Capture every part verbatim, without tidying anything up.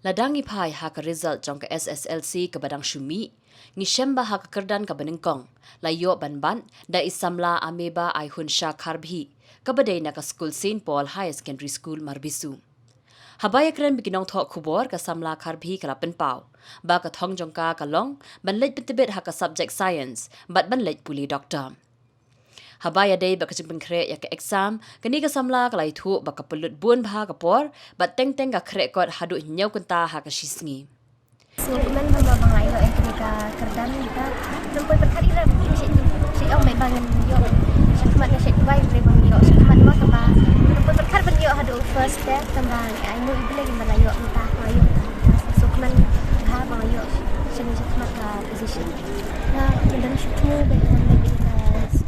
Lada ngi phai ha ka result jong ka S S L C kaba dang shu mih, ngi shem ba ha ka kyrdan kaba nyngkong la ïoh ban bat da i samla Ameba Aihun Shah Kharbhi, kaba dei na ka skul Saint Paul Higher Secondary School Marbisu. Haba ïakren bad ki nongthoh khubor, ka samla Kharbhi ka la pynpaw ba ka thong jong ka ka long ban leit pyntbit ha ka subject science bad ban leit pule doctor. Haba ïadei bad ka jingpynkhreh ïa ka exam, kane ka samla ka la ïathuh ba ka pynlut bun bha ka por bad teng teng ka khreh kot haduh hynñiew kynta ha ka shisngi. Sngewkmen bha ba nga ïoh ïa kane ka kyrdan, ka nongpoi pyrkhat ïa, shi shi ong bai ba ngan ïoh shakhmat ne sha Dubai, bai ba ngan ïoh shakhmat, ma kaba nongpoi pyrkhat ban ïoh haduh first step, tang ba ai nguh ïa U Blei ba la ïoh mynta, nga ïoh mynta. Sngewkmen bha ba nga ïoh shane shakhmat ka position. Nga dang shu thmu ba ngan leit,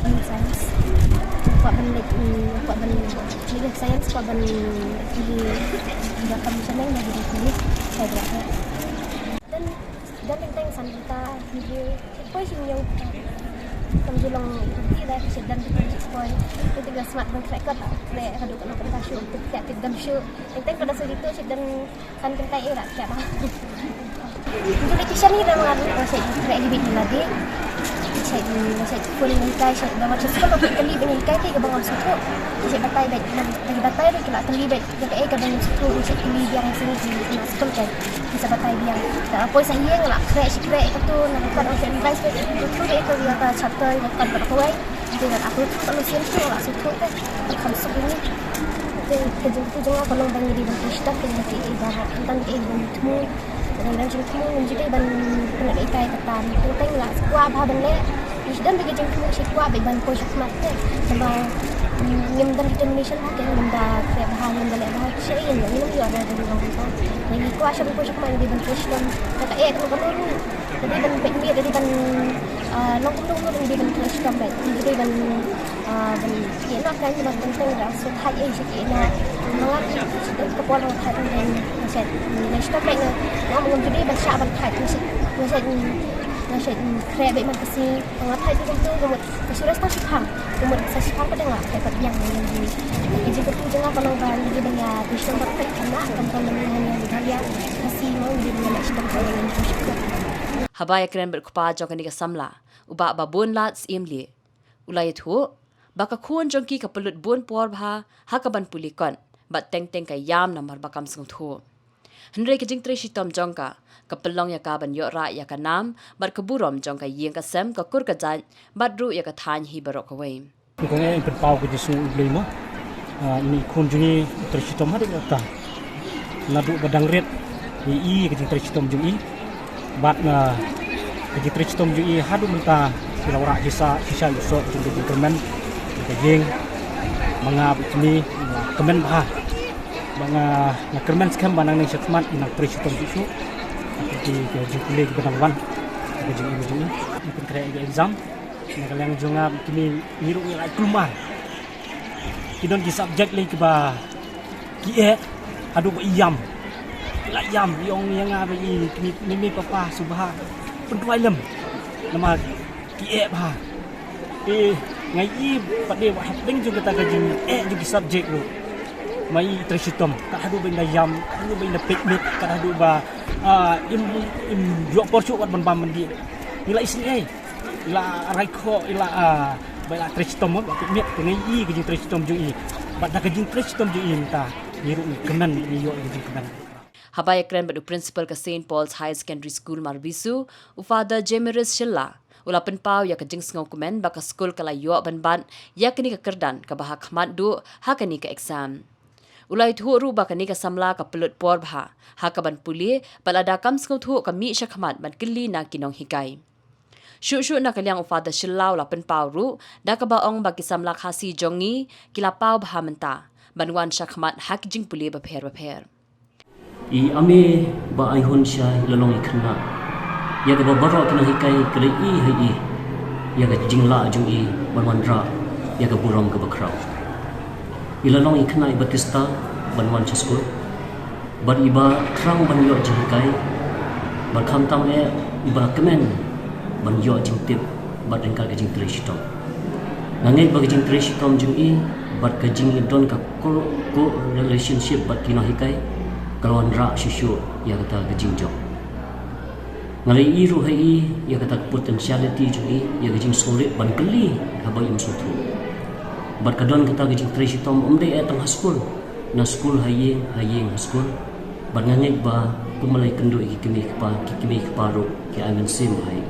eh, science. Kwah ban leit, mm, kwah ban leit science, kwah ban, mm, ïa ka kam shaneng ba dei clinic, ka dei. Dan, dan teng teng san bynta, video, poi shu ñiew. Kam ju long iti da, shi dan teng shi poi. Iti da smat ban khreh kot, khreh haduh kano kano ka shu, khreh tip dam shu. Teng teng ka da shu ditu, shi dan Kan kynta eh rak kya ba. Juli ki shani da ngar, oh, sha khreh hi bit ni lade. Sha, sha phone ni kai, sha da ma sha skul ba kali bit ni kai te ka ba ngar suthu. Sha batai bit, da batai bit kala kali bit. Da ka eh ka ba suthu, sha kali biang sini ki na skul kai. Sha batai biang. Da poi sha hiang la khreh, shi khreh ka tu, na ka da sha advice bit. Tu bit ka ya ka chapter, ya ka ba kawai. Te ngan ap ruh ka lu sien tu la suk tu te. Kham suk ni. Te ka jingkyrkhu jong nga ka long ba ngi dei ban pynshitah, te ngi dei ban, tang dei ban thmu. Ngan dang jingthmu ngan ju dei ban pynleit ïa kai kata. Teng teng la kwah bha ban leh. Ngi shu don bad ka jingthmu, ngi shu kwah bad ban poi shakhmat te. Tang ba, mm, ngim don determination bha te, ngim da khreh bha, ngim da leh bha, shisha ngim da, ngim ïoh da jingthmu bha. Ngi kwah shibun poi shakhmat, ngi dei ban poi shakhmat. Kata eh, ka long ka long. Ka dei ban peit miet, ka dei ban, ah, long kumno kumno, ka dei ban poi shakhmat bad. Ka dei ban, ah, ban ïeh noh kan, ban teng teng da shu thait eh sha ki na. Nga ka por nga thait teng teng nga shet, nga shet thait na. Nga ngam ju dei ban shah ban thait, nga shet, nga shet, nga shet khreh bad man ka sngi. Nga thait tu tu ka mut ka shu rest tang shiphang. Ka mut sa shiphang pat nga thait pat biang nga ngi. Ki jingkyrkhu jong nga ka long ba ngi dei ban ïa pynshong bad thait khynnah, kam kam ban ïa Meghalaya, Khasi mo ngi dei ban ïa leh shitom thait ngi. Haba ïakren bad u kpa jong kane ka samla, u Bah Babunlad Syiemlieh, u la ïathuh ba ka khun jong ki ka pynlut bun por bha ha ka ban pule kot bad teng teng ka ïam namar ba kam sngewthuh. Hynrei ka jingtrei shitom jong ka ka pynlong ïa ka ban ïoh rah ïa ka nam bad ka burom jong ka ïing ka sem, ka kur ka jait bad ruh ïa ka thaiñ hi baroh kawei. Kong eh, pynpaw ka jingsngew U Blei mo. Ah, ine i khun jong ngi u trei shitom haduh katta. Naduh ba dang rit ngi i ka jingtrei shitom jong i. Bad na ka jingtrei shitom jong i haduh mynta ki la wanrah shisha shisha ïa u soh jong ka jingkyrmen ka ïing. Ma nga bad kmie nga kmen bha. Ba nga, nga kyrmen skhem ba nangne shakhmat i nang trei shitom shuh shuh. Ki, ki jingpule kiba nang wan, ki jingim jong i, i pynkhreh ïa ka exam. Na ka liang jong nga kmie ngi ruh ngi la kulmar. Ki don ki subject lei kiba ki eh haduh ba ïam. Ki la ïam, i ong ïa nga ba i kmie, mei mei papa sngewbha pynduwai lem. Namar ki eh bha. Te nga i pat de ba hapdeng jong kata ka jingeh jong ki subject ruh, ma i trei shitom, kat haduh ba in da ïam, kat haduh ba in da peit miet, kat haduh ba, ah, im, im ïoh por shuh wat ban bam ban dih. Ngi la isynei, i la rai khoh, i la, ah, ba i la trei shitom, ba peit miet. Te nga i ka jingtrei shitom jong i. Bad da ka jingtrei shitom jong i mynta ngi ruh ngi kmen, ngi ïoh ka jingkmen. Haba ïakren bad u principal ka Saint Paul's Higher Secondary School Marbisu, u Father Jemiris Shylla, u la pynpaw ïa ka jingsngewkmen ba ka skul ka la ïoh ban bat ïa kane ka kyrdan kaba ha khmat duh ha kane ka exam. U la ïathuh ruh ba kane ka samla ka pynlut por bha ha ka ban pule, bad lada kam sngewthuh ka mih shakhmat ban kylli na ki nonghikai. Shuh shuh na ka liang u Father Shylla u la pynpaw ruh da kaba ong ba ki samla Khasi jong ngi ki la paw bha mynta ban wan shakhmat ha ki jingpule bapher bapher. I Ameba Aihun Shah i la long i khynnah ïa kaba baroh ki nonghikai ki la i ha i ïa ka jinglah jong i ban wanrah ïa ka burom kaba khraw. I la long i khynnah iba tista ban wan sha skul bad iba khraw ban ïoh jinghikai bad khamtam eh iba kmen ban ïoh jingtip bad ryngkat ka jingtrei shitom. Nga ngeit ba ka jingtrei shitom jong i bad ka jingdon ka ko, ko relationship bad ki nonghikai ka la wanrah shuh shuh ïa kata ka jingjop. Nga la ïohi ruh ha i ïa kata ka potentiality jong i, ïa ka jingsngewrit ban kylli haba im sngewthuh. Bad ka don kata ka jingtrei shitom, ym dei eh tang ha skul, na skul ha ïing, ha ïing ha skul. Bad nga ngeit ba kum la ïakynduh ïa ki kmie ki kpa, ki kmie ki kpa ruh ki ai mynsiem ha i.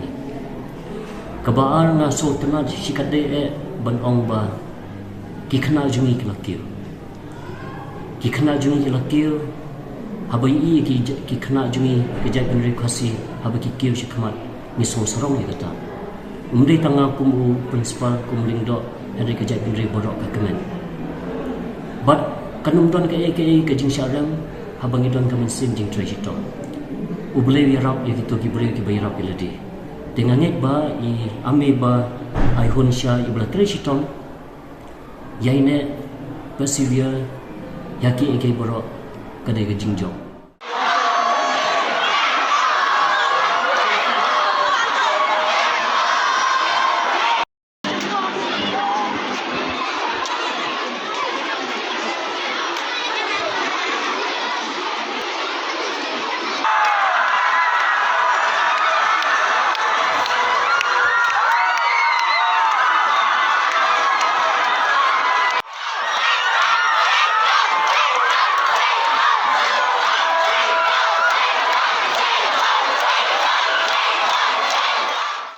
Kaba ar, nga sngewtynnat shikatdei eh ban ong ba ki khynnah jong ngi ki la kiew. Ki khynnah jong ngi ki la kiew. Haba ïohi ki, ki khynnah jong ngi ka jaitbynriew Khasi haba ki kiew shakhmat, ngi sngewsarong ïa kata. Ym dei tang nga kum u principal, kum u lyngdoh, hynrei ka jaitbynriew baroh ka kmen. Bad kan ym don kaei kaei ka jingshah rem haba ngi don ka mynsiem jingtrei shitom. U Blei u ïarap ïa kito ki briew kiba ïarap ïa lade. Te nga ngeit ba i Ame Bah Aihun Shah iba la trei shitom, ïaineh, persevere ïa kiei kiei baroh ka dei ka jingjop.